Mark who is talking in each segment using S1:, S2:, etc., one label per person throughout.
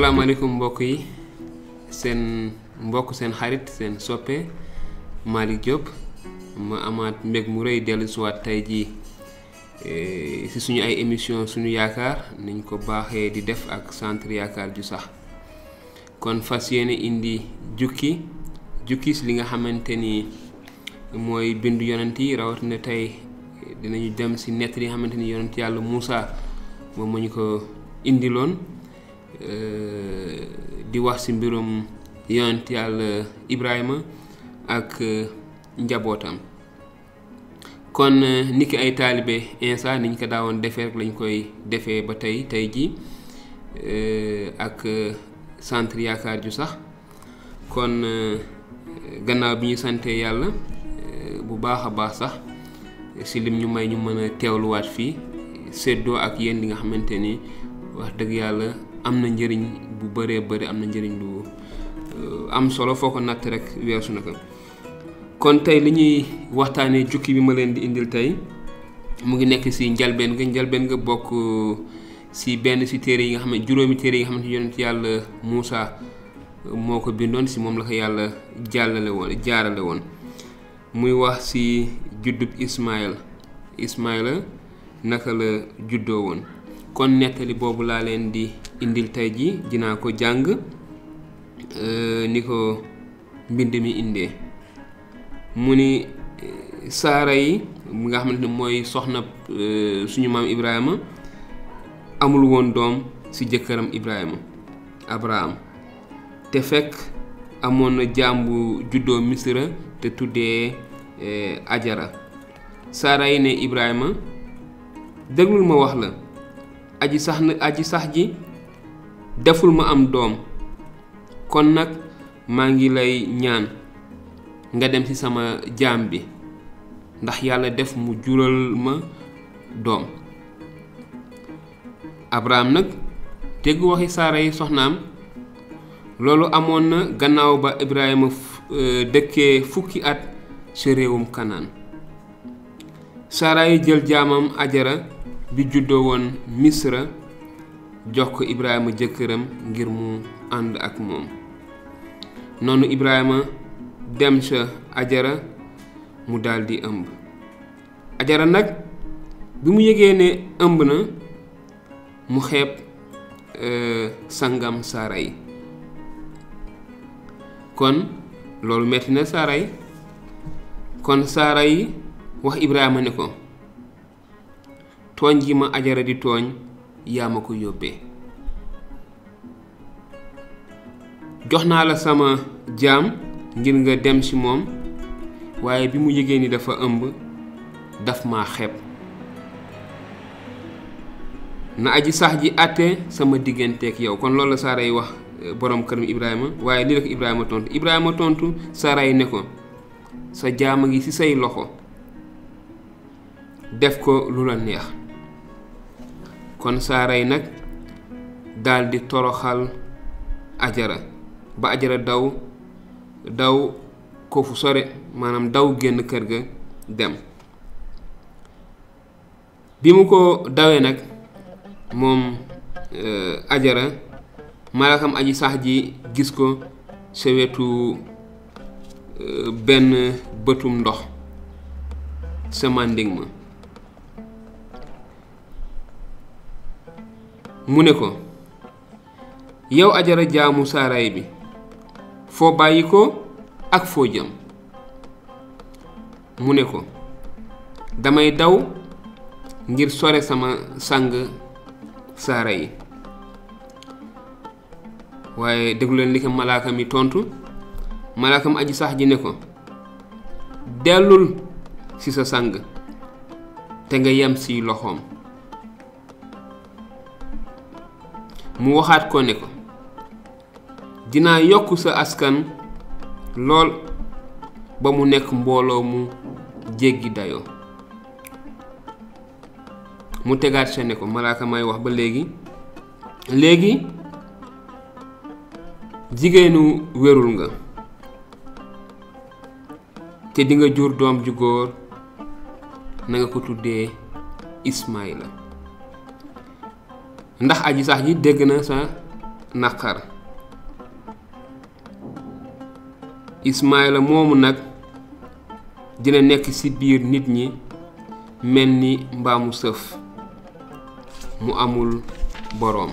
S1: asalaamaaleykum mbokk yi seen mbokk seen xarit seen soppe Malick Diop ma amaat mbég mu rëy dellu si waat tey jii si suñu ay émission suñu yaakaar niñ ko baaxee di def ak centre yaakaar ju sax kon fas yéene indi jukki si li nga xamante ni mooy bindu yonent yi rawatina tey dinañu dem si nett li nga xamante ni yonent yàlla Moussa moom moo ñu ko indiloon di wax ci mbirum yonent yàlla Ibrahima ak njabootam kon niki ay taalibe Insa niñ ko daawoon defee rek lañ koy defee ba tey ji ak centre yaakaar ju sax kon gannaaw bi ñu sante yàlla bu baax a baax sax ci lim ñu may ñu mën a teewluwaat fii séddoo ak yéen li nga xamante ni wax dëgg yàlla am na njëriñ bu bëree bëri am na njëriñ lu am solo foo ko natt rek weesu na ko kon tey li ñuy waxtaanee jukki bi ma leen di indil tey mu ngi nekk ci njalbeen nga bokk ci benn ci téere yi nga xam ne juróomi téere yi nga xamante yonent yàlla Moussa moo ko bindoon ci moom la ko yàlla jaarale woon muy wax ci juddub Ismaïla naka la juddoo woon kon nettali boobu laa leen di indil tey ji dinaa ko jàng ni ko mbind mi indee mu ni Saara yi nga xamante ne mooy soxna suñu maam Ibrahima amul woon doom ci jëkkëram Abraham te fekk amoon na jaam bu juddoo Misra te tuddee Ajara Saara yi ne Ibrahima déglul ma wax la aji sax ji deful ma am doom kon nag maa ngi lay ñaan nga dem ci sama jaam bi ndax yàlla def mu jural ma doom Abraham nag dégg waxi Saara yi soxnaam loolu amoon na gannaaw ba Ibrahima dëkkee fukki at ci réewum Kanaan Saara yi jël jaamam Ajara bi juddoo woon Misra jox ko Ibrahima jëkkëram ngir mu ànd ak moom noonu Ibrahima dem ca Ajara mu daldi ëmb Ajara nag bi mu yëgee ne ëmb na mu xeeb sangam Saara yi kon loolu metti na Saara yi kon Saara yi wax Ibrahima ne ko tooñ gi ma Ajara di tooñ yaa ma ko yóbbee jox naa la sama jaam ngir nga dem ci moom waaye bi mu yëgee ni dafa ëmb daf ma xeeb na aji sax ji àtte sama digganteeg yow kon loolu la Saara yi wax borom këram Ibrahima waaye li la ko Ibrahima tontu Saara yi ne ko sa jaam a ngi ci say loxo def ko lu la neex kon Saara yi nag daldi toroxal Ajara ba Ajara daw ko fu sore maanaam daw génn kër ga dem bi mu ko dawee nag moom Ajara malakam aji sax ji gis ko sa wetu benn bëtum ndox sa manding ma mu ne ko yow Ajara jaamu Saaraay bi foo bàyyi ko ak foo jëm mu ne ko damay daw ngir sore sama sang Saara yi waaye déglu leen li ko malaaka mi tontu malaakam aji sax ji ne ko dellul ci sa sang te nga yem ci loxoom mu waxaat ko ne ko dinaa yokk sa askan lool ba mu nekk mbooloo mu jéggi dayoo mu tegaat sa ne ko malaaka may wax ba léegi jigéenu wérul nga te di nga jur doom ju góor na nga ko tuddee Ismaïla ndax aji sax ji dégg na sa naqar. Ismaïla moomu nag dina nekk ci biir nit ñi mel ni mbaamu sëf mu amul boroom.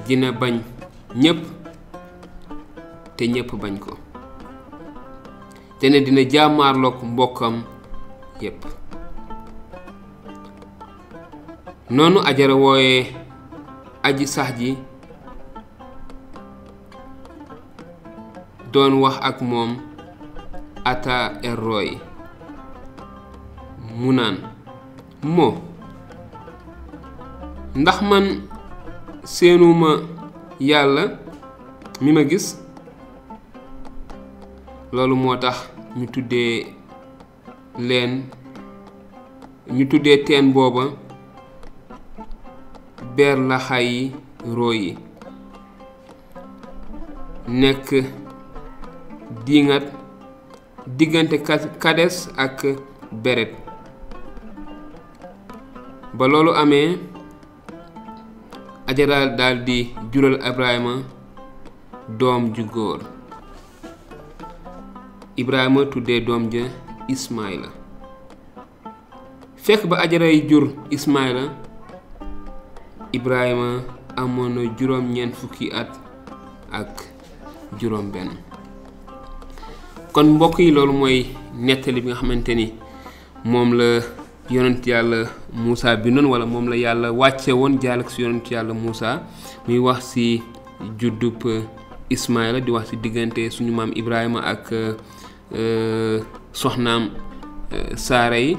S1: dina bañ ñépp te ñépp bañ ko, te ne dina jaamaarlook mbokkam yépp. noonu Ajara wooye aji sax ji doon wax ak moom ata erroy mu naan moo ndax man seenuma yàlla mi ma gis. loolu moo tax ñu tuddee teen booba beer la xay royi nekk diingat diggante Kades ak Beret. ba loolu amee Ajara daldi jural Ibrahima doom ju góor. Ibrahima tuddee doom ja Ismaïla. fekk ba Ajara yi jur Ismaïla, Ibrahima amoon na juróom-ñeent fukki at ak juróom benn. kon mbokk yi loolu mooy nettali bi nga xamante ni moom la yonent yàlla Muusa bindoon, wala moom la yàlla wàcce woon jaal ak si yonent yàlla Muusa muy wax ci juddub Ismaïla, di wax ci diggante suñu maam Ibrahima ak soxnaam Saara yi,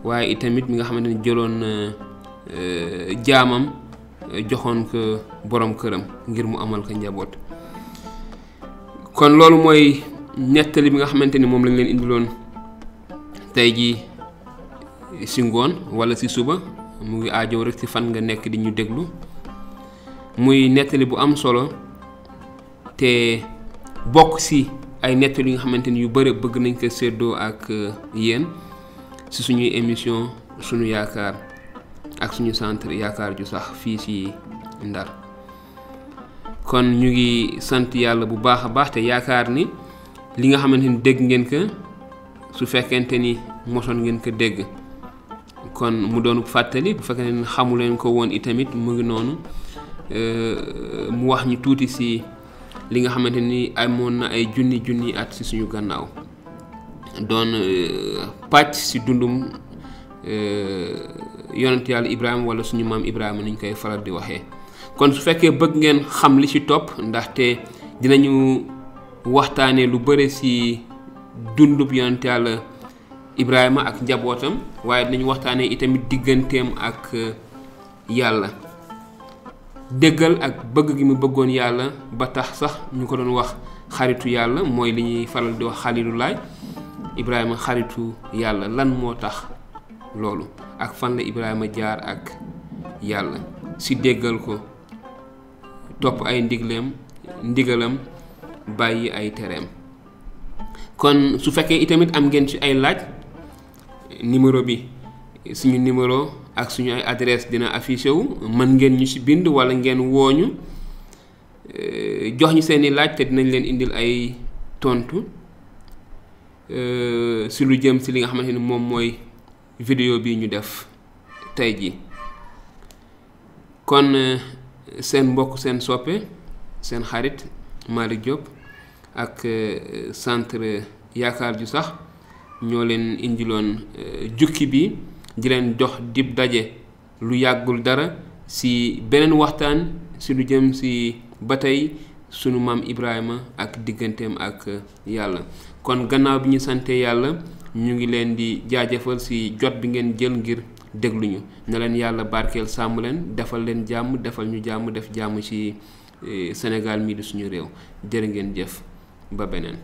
S1: waaye itamit mi nga xamante ni jëloon jaamam joxoon ko borom këram ngir mu amal ko njaboot. kon loolu mooy nettali bi nga xamante ni moom lañ leen indiloon tey jii ci ngoon wala ci suba, mu ngi aajow rek ci fan nga nekk di ñu déglu. muy nettali bu am solo te bokk ci ay nettali yi nga xamante ni yu bëri bëgg nañ ko séddoo ak yéen ci suñuy émission suñu yaakaar ak suñu centre yaakaar ju sax fii ci Ndar. kon ñu ngi sant yàlla bu baax a baax te yaakaar ni li nga xamante ni dégg ngeen ko, su fekkente ni mosoon ngeen ko dégg, kon mu doon fàttali. bu fekkee ne xamu leen ko woon itamit mu ngi noonu, mu wax ñu tuuti ci li nga xamante ni amoon na ay junni at ci suñu gannaaw, doon pàcc ci dundum yonent yàlla Ibrahima wala suñu maam Ibrahima niñ koy faral di waxee. kon su fekkee bëgg ngeen xam li ci topp, ndaxte dinañu waxtaanee lu bëri ci dundub yonent yàlla Ibrahima ak njabootam, waaye dinañu waxtaanee itamit digganteem ak yàlla, déggal ak bëgg gi mu bëggoon yàlla ba tax sax ñu ko doon wax xaritu yàlla, mooy li ñuy faral di wax xalilulaay. Ibrahima xaritu yàlla, lan moo tax loolu, ak fan la Ibrahima jaar ak yàlla ci déggal ko, topp ay ndigalam bàyyi ay tereem. kon su fekkee itamit am ngeen ci ay laaj, numéro bi suñu numéro ak suñu ay adresse dina affiché wu, mën ngeen ñu ci bind wala ngeen wooñu jox ñu seeni laaj te dinañ leen indil ay tontu ci lu jëm ci li nga xamante ni moom mooy vidéo bi ñu def tey ji. kon seen mbokk, seen soppe, seen xarit Malick Diop ak centre yaakaar ju sax ñoo leen indiloon jukki bi, di leen jox dib daje lu yàggul dara ci beneen waxtaan ci lu jëm ci ba tey sunu maam Ibrahima ak digganteem ak yàlla. kon gannaaw bi ñu sante yàlla, ñu ngi leen di jaajëfal ci jot bi ngeen jël ngir dégluñu. na leen yàlla barkeel, sàmm leen, defal leen jàmm, defal ñu jàmm, def jàmm ci Sénégal mii di suñu réew. jërë ngeen jëf, ba beneen.